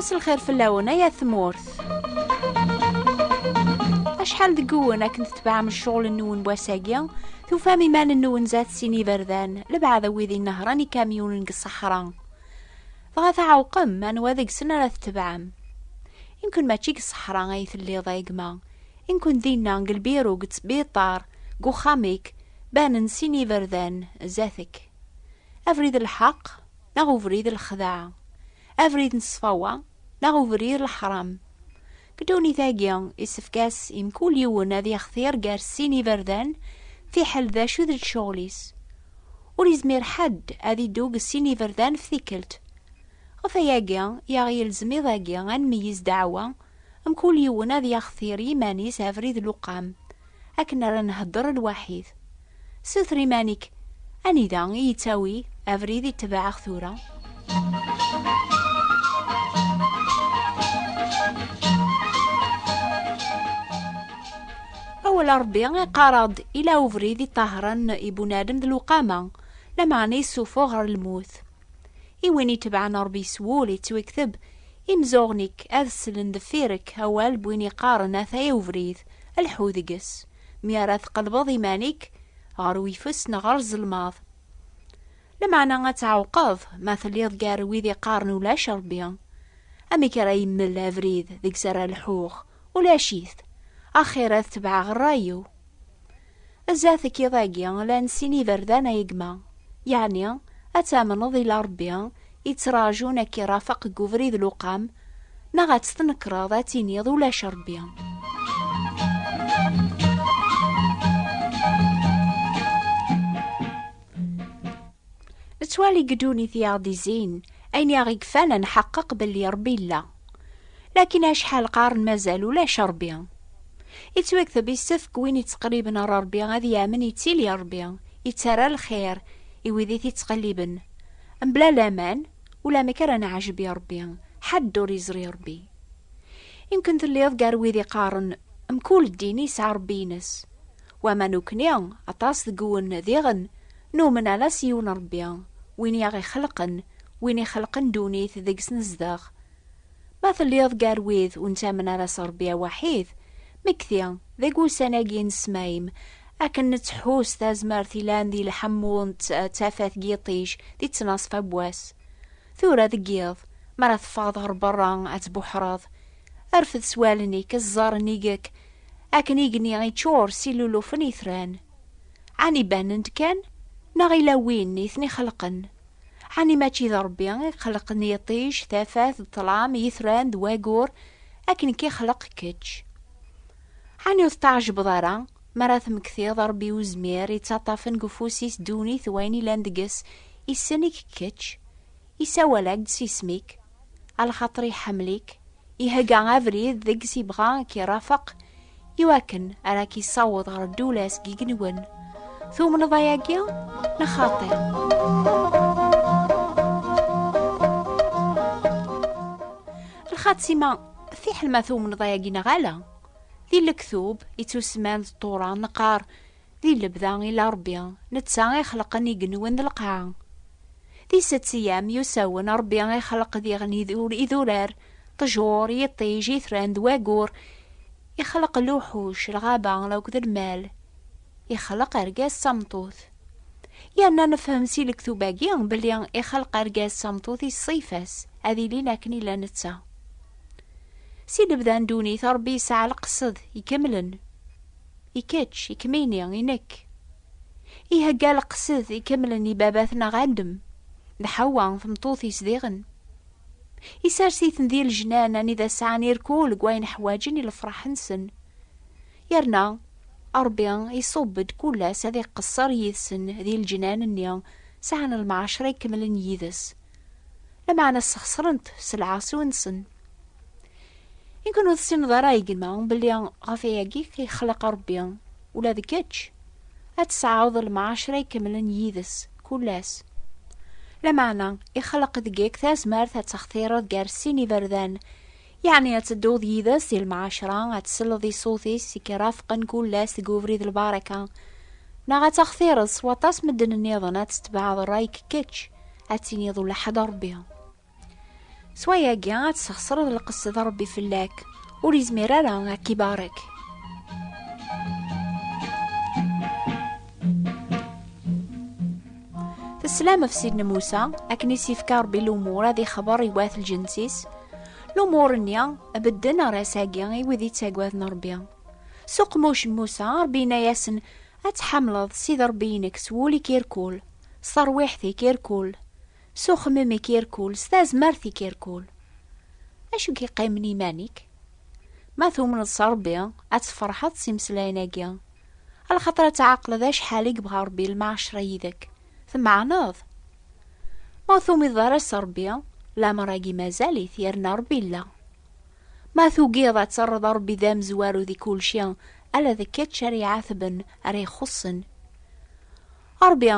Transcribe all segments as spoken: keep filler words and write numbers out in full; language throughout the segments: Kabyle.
S lxir fell-awen, ay at tmurt. Acḥal deg-wen akken tetbeɛem ccɣel-nwen n wass-agi, tufam iman-nwen zdat sin iberdan, lebɛad n wid inehhṛen ikamyunen deg ṣṣeḥra. Dɣa tɛewqem, anwa deg-sen ara tetbeɛem? Imken mačči deg ṣṣeḥra ay telliḍ, a gma. Imken dinna, deg lbiru, deg sbiṭar, deg uxxam-ik, banen sin iberdan zdat-k. Abrid n lḥeqq neɣ ubrid n lexdeɛ? Abrid n ṣṣfawa neɣ ubrid n leḥram? Deg ddunit-agi, isefk-as i mkul yiwen ad yextir gar sin iberdan, fiḥel d acu d lecɣel-is. Ur izmir ḥedd ad iddu deg sin iberdan f tikkelt. Ɣef ayagi i aɣ-yelzem iḍ-agi ad nmeyyez ddeɛwa, mkul yiwen ad yextir yiman-is abrid n luqam, akken ara nhedder lwaḥid. Suter iman-ik, anida i yettawi abrid i tebɛeɣ tura? Awal n Ṛebbi iqqar-aɣ-d ila ubrid iṭahren i bunadem d lewqama, lameɛna yessufuɣ ɣer lmut. I win itebɛen Ṛebbi s wul ittwikteb, imzuɣen-ik ad slen deffir-k awal n win iqqaren ataya ubrid, lḥu deg-s, mi ara tqelbeḍ iman-ik ɣer uyeffus neɣ ɣer ẓelmaḍ. Lameɛna ad tɛewqeḍ ma telliḍ gar wid iqqaren ulac Ṛebbi. Amek ara yemmel abrid deg-s ara lḥuɣ? Ulac-it. Axir ad tebɛeɣ ṛṛay-iw. Zdat-k iḍ-agi llan sin iberdan, a gma. Yeɛni, ad tamneḍ ila Ṛebbi yettraǧun ad k-irafeq deg ubrid n luqam, neɣ ad tt-tnekreḍ, ad tiniḍ ulac Ṛebbi. Nettwali deg ddunit i aɣ-d-izzin, ayen i aɣ-ikfan ad nḥeqqeq belli Ṛebbi yella. Lakin acḥal qqaren mazal ulac Ṛebbi? Ittwakteb, issefk win ittqerriben ar Ṛebbi ad yamen ittili Ṛebbi, ittarra lxir i wid i t-ittqelliben. Mebla laman, ulamek ara neɛjeb i Ṛebbi, ḥedd ur iẓri Ṛebbi. Imken telliḍ gar wid iqqaren mkul ddin yesɛa Ṛebbi-ines. Wama nukni, aṭas deg-wen diɣen, numen ala s yiwen Ṛebbi, win i aɣ-ixelqen, win ixelqen ddunit deg-s nezdeɣ. Ma telliḍ gar wid ur nettamen ara s Ṛebbi awaḥid, mekti, deg wussan-agi n ssmayem, akken nettḥus tazmert ilan di lḥemmu n t-, tafat n yiṭij di ttnaṣfa n wass. Tura deg yiḍ, mi ara teffɣeḍ ɣer berra ad tbuḥreḍ, rfed s wallen-ik, ẓẓer nnig-k, akken igenni iččur s ilulufen yetran. Ɛni banen-d kan, neɣ ila win i ten-ixelqen? Ɛni mačči d Ṛebbi i ixelqen iṭij, tafat, ṭṭlam, itran d wagur, akken k-ixleq kečč? Ɛni ur tettɛejbeḍ ara mi ara tmektiḍ Ṛebbi uzmir ittaṭṭafen deg ufus-is ddunit d wayen ilan deg-s, issen-ik kečč, isawal-ak-d s isem-ik, alaxaṭer iḥemmel-ik, ihegga abrid deg-s ibɣa ad k-irafeq, iwakken ara k-issaweḍ ɣer ddula-s n yigenwen. Tumneḍ ayagi neɣ xaṭi? Lxatima, fiḥel ma tumneḍ ayagi neɣ ala, di lektub ittusemman d Ṭṭura neqqar: di lebda ila Ṛebbi, netta ixelqen igenwen d lqaɛa. Di sett iyam yusawen, Ṛebbi ixleq diɣen idur-, idurar, ṭṭjur, yiṭij, itran d wagur, ixleq luḥuc, lɣaba akked lmal, ixleq argaz d tameṭṭut. Yerna nefhem si lektub-agi belli ixleq argaz d tameṭṭut i ṣṣifa-s, ad ilin akken ila netta. Si lebda n ddunit, Ṛebbi yesɛa leqsed ikemlen. I kečč, i kemmini, i nekk. Ihegga leqsed ikemlen i baba-tneɣ Adem d Ḥawa, tmeṭṭut-is diɣen. Isers-iten di lejnan anida sɛan irkul deg wayen ḥwaǧen i lefraḥ-nsen. Yerna, Ṛebbi iṣubb-d kul ass ad iqeṣṣer yid-sen di leǧnan-nni sɛan lemɛacra ikemlen yid-s. Lameɛna sxesren-t s lɛaṣu-nsen. Imken ur tessineḍ ara a gma belli ɣef ayagi i k-ixleq Ṛebbi, ula d kečč, ad tesɛuḍ lemɛacra ikemlen yid-s kul ass. Lameɛna, ixleq deg-k tazmert ad textireḍ gar sin iberdan, yeɛni ad tedduḍ yid-s di lemɛacra, ad tesleḍ i ṣṣut-is i k-irafqen kul ass deg ubrid lbaraka, neɣ ad textireḍ s waṭas medden nniḍen ad tetbeɛeḍ ṛṛay-ik kečč, ad tiniḍ ulaḥed Ṛebbi. S wayagi ad tesxeṣreḍ lqesd Ṛebbi fell-ak, ur izmir ara ad k-ibarek. Teslam ɣef Sidna Musa akken i s-yefka Ṛebbi lumuṛ ad ixber i wat lǧens-is? Lumuṛ-nni bedden ɣer ass-agi i wid ittaggaden Ṛebbi. S uqemmuc n Musa, Ṛebbi yenna-yasen: "Ad tḥemmleḍ Sidi Ṛebbi-inek s wul-ik irkul, s terwiḥt-ik irkul, s uxemmem-ik irkul, s tazmert-ik irkul." Acu i k-iqqimen iman-ik? Ma tumneḍ s Ṛebbi, ad tferḥeḍ s imeslayen-agi, alaxaṭer ad tɛeqleḍ acḥal i yebɣa Ṛebbi lmeɛcra yid-k. Tmeɛneḍ? Ma ur tumiḍ ara s Ṛebbi, lamer-agi mazal-it, yerna Ṛebbi yella. Ma tugiḍ ad terreḍ Ṛebbi d amezwaru di kulci, ala d kečč ara iɛatben, ara ixuṣṣen. Ṛebbi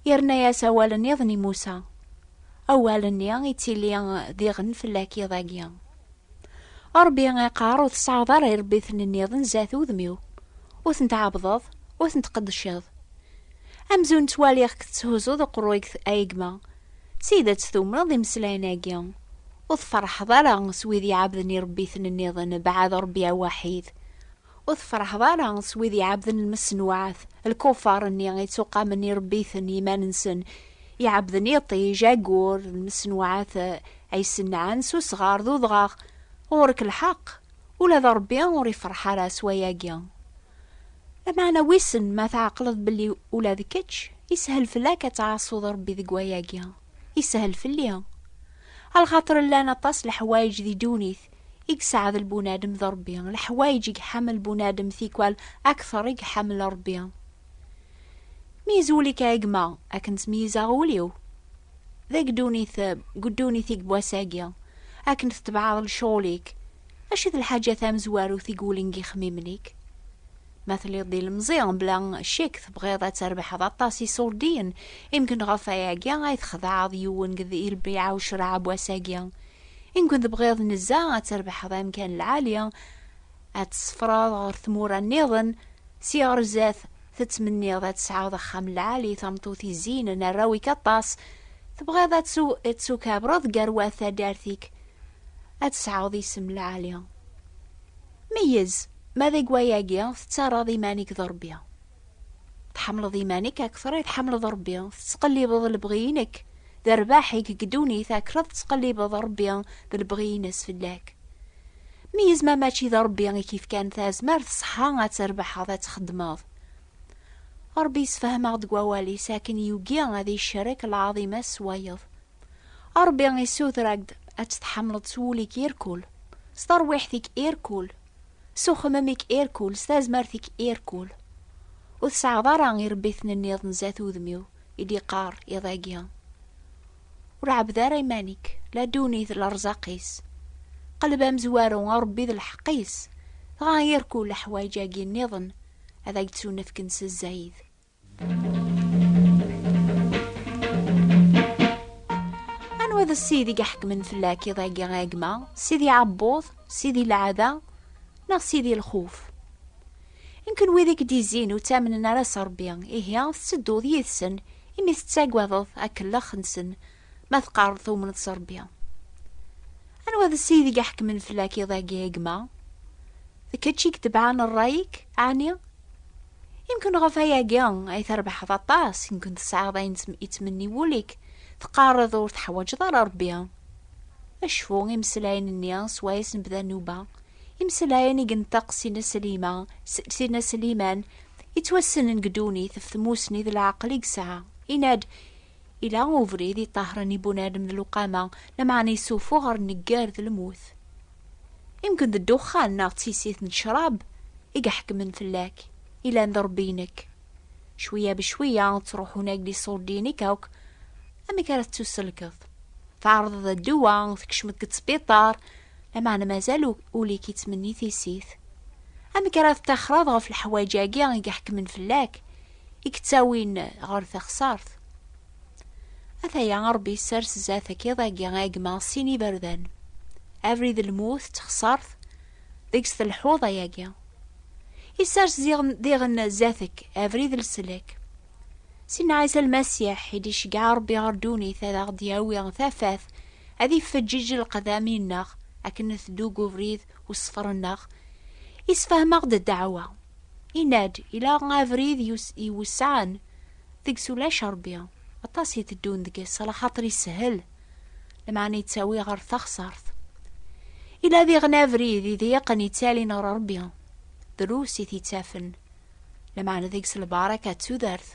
yerna-yas awal nniḍen i Musa. Awal-nni ittili diɣen fell-ak iḍ-agi. Ṛebbi iqqar: "Ur tesɛaḍ ara iṛebbiten nniḍen zdat udem-iw. Ur ten-tɛebdeḍ, ur ten-tqeddceḍ." Amzun ttwaliɣ-k tetthuzzuḍ uqerruy-ik, a gma. D tidet tumneḍ imeslayen-agi? Ur tferḥeḍ ara s wid iɛebden iṛebbiten nniḍen, beɛd Ṛebbi awaḥid. Ur tferḥeḍ ara s wid iɛebden lmesnuɛat, lkufar-nni ittuqamen iṛebbiten iman-nsen, iɛebden iṭij, aggur, lmesnuɛat, eh, ay sennɛen s usɣar d udɣaɣ. Ɣur-k lḥeqq, ula d Ṛebbi ur ifreḥ ara s wayagi. Lameɛna wissen ma tɛeqleḍ belli ula d kečč yeshel fell-ak ad tɛaṣuḍ Ṛebbi deg wayagi. Yeshel fell-i. Alaxaṭer llan aṭas leḥwayeǧ di ddunit i yesɛed lbunadem d Ṛebbi, leḥwayeǧ i iḥemmel lbunadem tikwal akteṛ i iḥemmel Ṛebbi. Meyyez ul-ik a gma, akken ttmeyyizeɣ ul-iw. Deg ddunit, deg ddunit i wass-agi, akken tetbeɛeḍ lecɣel-ik, acu d lḥaǧa tamezwarut i yulen deg yixemmimen-ik? Ma telliḍ d ilemẓi, bla ccek tebɣiḍ ad terbeḥeḍ aṭas iṣurdiyen, imken ɣef wayagi ay txedɛeḍ yiwen deg lbiɛa u ccraɛ n wass-agi. Imken tebɣiḍ nezzeh ad terbeḥeḍ amkan lɛali, ad tessefreḍ ɣer tmura nniḍen, si ɣer zdat tettmenniḍ ad tesɛuḍ axxam lɛali, tameṭṭut izinen, arraw-ik aṭas, tebɣiḍ ad tsu-, ad tsukabreḍ gar wat taddart-ik, ad tesɛuḍ isem lɛali. Meyyez, ma deg wayagi tettarraḍ iman-ik d Ṛebbi. Tḥemmleḍ iman-ik akteṛ i tḥemmleḍ Ṛebbi, tettqellibeḍ lebɣi-inek d rrbaḥ-ik deg ddunit, akteṛ tettqellibeḍ Ṛebbi d lebɣi-ines fell-ak. Meyyez ma mačči d Ṛebbi i k-ifkan tazmert, ṣṣeḥḥa ad terbeḥeḍ, ad txeddmeḍ. Ṛebbi yessefhem-aɣ-d deg wawal-is akken yugi ad icerrek lɛaḍima s wayeḍ. Ṛebbi issuter-ak-d ad tt-tḥemmleḍ s wul-ik irkul, s terwiḥt-ik irkul, s uxemmem-ik irkul, s tazmert-ik irkul. Ur tesɛiḍ ara irebbiten nniḍen zdat udem-iw, i d-iqqar iḍ-agi. Ur ɛebbed ara iman-ik, la ddunit, la ṛṛzaq-is. Qelleb amezwaru, a Ṛebbi d lḥeqq-is, dɣa irkul leḥwayeǧ-agi nniḍen ad ak-d-ttunefken s zzayed. Anwa d Ssid i iḥekmen fell-ak iḍ-agi, a gma? Sidi Ɛebbuḍ, Sidi Lɛada, neɣ Sidi Lxuf? Imken wid i k-d-izzin ur ttamnen ara s Ṛebbi, ihi tettedduḍ yid-sen imi tettagadeḍ akellex-nsen, ma teqqareḍ tumneḍ s Ṛebbi. Anwa d Ssid i iḥekmen fell-ak iḍ-agi, a gma? D kečč i itebɛen ṛṛay-ik, ɛni? Imken ɣef wayagi ay trebḥeḍ aṭas, imken tesɛiḍ ayen tt-, ittmenni wul-ik, teqqareḍ ur teḥwaǧeḍ ara Ṛebbi. Acfu imeslayen-nni swayes nebda nnuba, imeslayen i yenṭeq Sidna Slima, S-, Sidna Sliman, yettwassnen deg ddunit ɣef tmusni d leɛqel i yesɛa. Yenna-d: "Ila ubrid iṭahren i bunadem d lewqama, lameɛna yessufuɣ ɣer nnger d lmut." Imken d ddexxan neɣ d tissit n ccrab i iḥekmen fell-ak, ilan d Ṛebbi-inek. Cwiya becwiya ttruḥun-ak-d iṣurdiyen-ik akk. Amek ara tettuselkeḍ? Tɛerḍeḍ ddwa, tkecmeḍ deg ttbiṭar, lameɛna mazal u-, ul-ik ittmenni tissit. Amek ara tettaxreḍ ɣef leḥwayeǧ-agi i iḥekmen fell-ak, i k-ttawin ɣer texṣart? Ataya Ṛebbi yessers zdat-k iḍ-agi, a gma, sin iberdan. Abrid n lmut d texṣart, deg-s telḥuḍ ayagi. Yessers ziɣen, diɣen zdat-k abrid n leslak. Sidna Ɛisa Lmasiḥ i d-iceggeɛ Ṛebbi ɣer ddunit ad aɣ-d-yawi tafat, ad ifeǧǧiǧ leqdam-nneɣ akken nteddu deg ubrid uṣefr-nneɣ, isfehmeɣ-d ddeɛwa. Yenna-d, ila abrid yus- iwesɛen, deg-s ulac Ṛebbi, aṭas i teddun deg-s, alaxaṭer ishel, lameɛna yettawi ɣer taxṣart. Ila diɣen abrid iḍeyqen yettalin ɣer Ṛebbi, drus i t-ittafen, lameɛna deg-s lbaraka d tudert.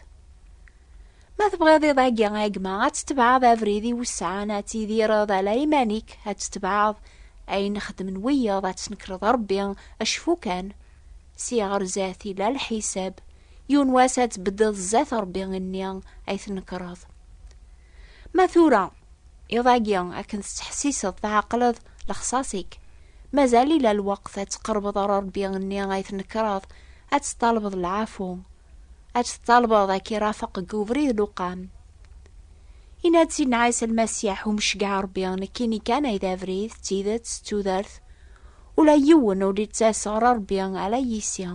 Ma tebɣiḍ iḍ-agi a gma ad tetbeɛeḍ abrid iwesɛen, ad tidireḍ ala iman-ik, ad tetbeɛeḍ ayen xedmen wiyaḍ, ad tnekreḍ Ṛebbi acfu kan. Si ɣer zdat ila lḥisab, yiwen wass ad tbeddeḍ zdat Ṛebbi-nni ay tnekreḍ. Ma tura, iḍ-agi akken tettḥessiseḍ tɛeqleḍ lexṣaṣ-ik, mazal ila lweqt ad tqerbeḍ ɣer Ṛebbi-nni ay tnekreḍ, ad teṭṭalbeḍ lɛafu, ad teṭṭalbeḍ ad k-irafeq deg ubrid luqam. Yenna-d Sidna Ɛisa Lmasiḥ, umceggeɛ Ṛebbi, nekkini kan ay d abrid, d tidet, d tudert, ula yiwen ur d-ittas ɣer Ṛebbi ala yis-i.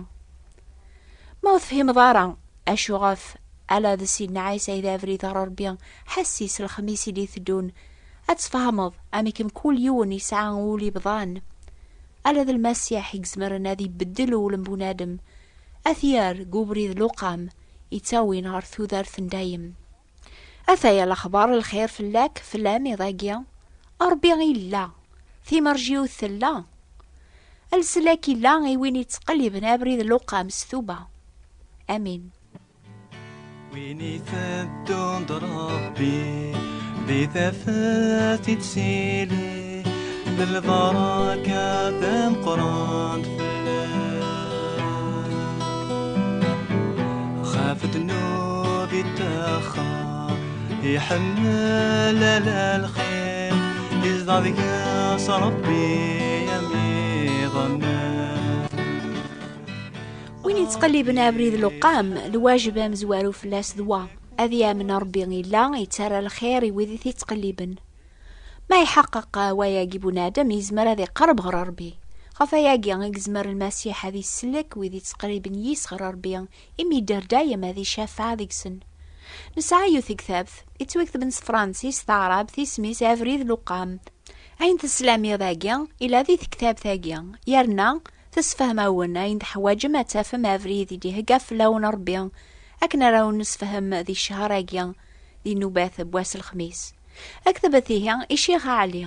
Ma ur tefhimeḍ ara acu ɣef ala d Sidna Ɛisa ay d abrid ɣer Ṛebbi, ḥessis lexmis i d-iteddun, ad tfehmeḍ amek mkul yiwen yesɛa ul ibḍan. Ala d Lmasiḥ i izemren ad ibeddel ul n bunadem, ad t-yerr deg ubrid luqam, ittawin ɣer tudert n dayem. Ataya lexbar lxir fell-ak, fell-am iḍ-agi. Ṛebbi illa, timerjiwt tella. Leslak illa i win yettqelliben abrid luqam s tuba. Amin. Win iteddun d Ṛebbi, di tafat i d-sili, d lbaraka tameqqrant fell-as. Xaf ddnub ittaxxer, iḥemmel ala lxir, izdeɣ deg-s Ṛebbi am iḍan. Win yettqelliben abrid luqam, lwajeb amezwaru fell-as d wa, ad yamen Ṛebbi illa, yettarra lxir i wid i t-ittqelliben. Ma iḥeqqeq wayagi bunadem, yezmer ad iqerreb ɣer Ṛebbi. Ɣef wayagi i yezmer Lmasiḥ ad isellek wid ittqerriben yis ɣer Ṛebbi, imi yedder dayem ad icafeɛ deg-sen. Nesɛa yiwet tektabt, ittwaktben s tefransist, taɛrabt, isem-is Abrid Luqam. Ayen teslam iḍ-agi, ila di tektabt-agi, yerna tessefhem-awen ayen teḥwaǧem ad tafem abrid i d-ihegga fell-awen Ṛebbi, akken ara wen-nessefhem di ccher-agi, di nnubat n wass lexmis. Ktbet ihi i Ccix Ɛli,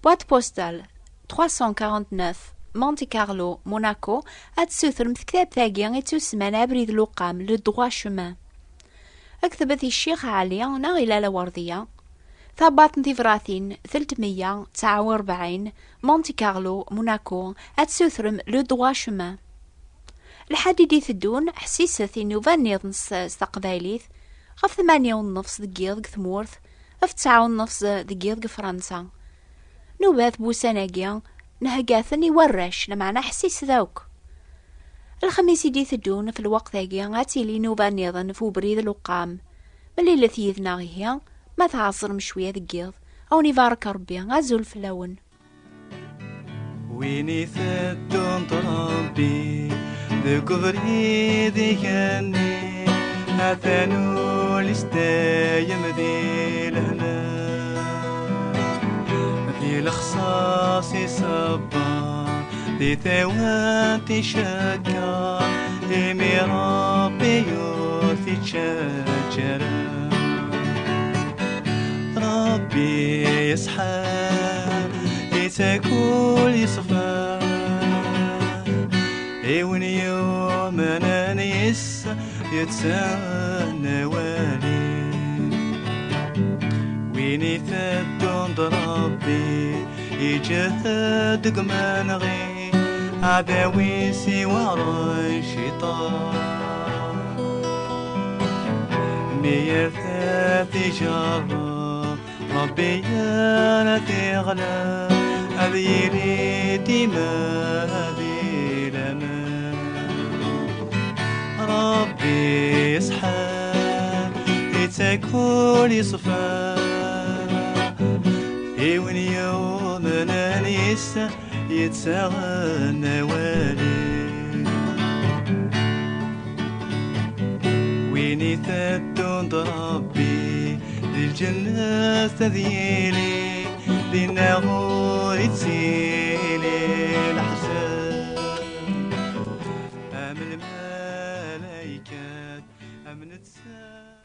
boîte postale trois cent quarante-neuf, Monte Carlo, Monaco, ad tessutrem tektabt-agi i ttusemman Abrid Luqam, le droit chemin. Ktbet i Ccix Ɛli neɣ i Lalla Werdiya, Tabbaṭ n Tibratin telt meyya tesɛa u rebɛin, Monte Carlo, Monaco, ad tessutrem le droit chemin. Lḥad i d-iteddun, ḥsiset i nnuba nniḍen s, s taqbaylit, ɣef tmanya u nnefṣ deg yiḍ deg tmurt, ɣef tesɛa u nnefṣ deg yiḍ deg Fransa. Nnubat n wussan-agi, nhegga-ten i warrac, lameɛna ḥsiset akk. Lexmis i d-iteddun f lweqt-agi ad tili nnuba nniḍen f ubrid luqam. Mlilet yid-neɣ ihi, ma tɛeẓrem cwiya deg yiḍ, a wen-ibarek Ṛebbi, azul fell-awen. Win iteddun d Ṛebbi deg ubrid igenni, atan ul-is dayem di lehna. Di lexṣaṣ iṣebber, di tawant icegger, imi Ṛebbi ur t-ittaǧǧa ara. Ṛebbi yeṣḥa, ittak ul yeṣfa, i win yumnen yes-s yettnawali. Win iteddun d Ṛebbi, iǧhed deg umenɣi, aɛdaw-is iweɛṛen cciṭan. Mi yerta tijerreb, Ṛebbi ara tiɣla, ad yili dima di laman. Ṛebbi yeṣḥa, ittak ul yeṣfa, i win yumnen yes-s yettaɣen awali. Win iteddun d Ṛebbi, di lǧennet ad yili. Dinna ur ittili leḥzen, am lmalaykat, am netta.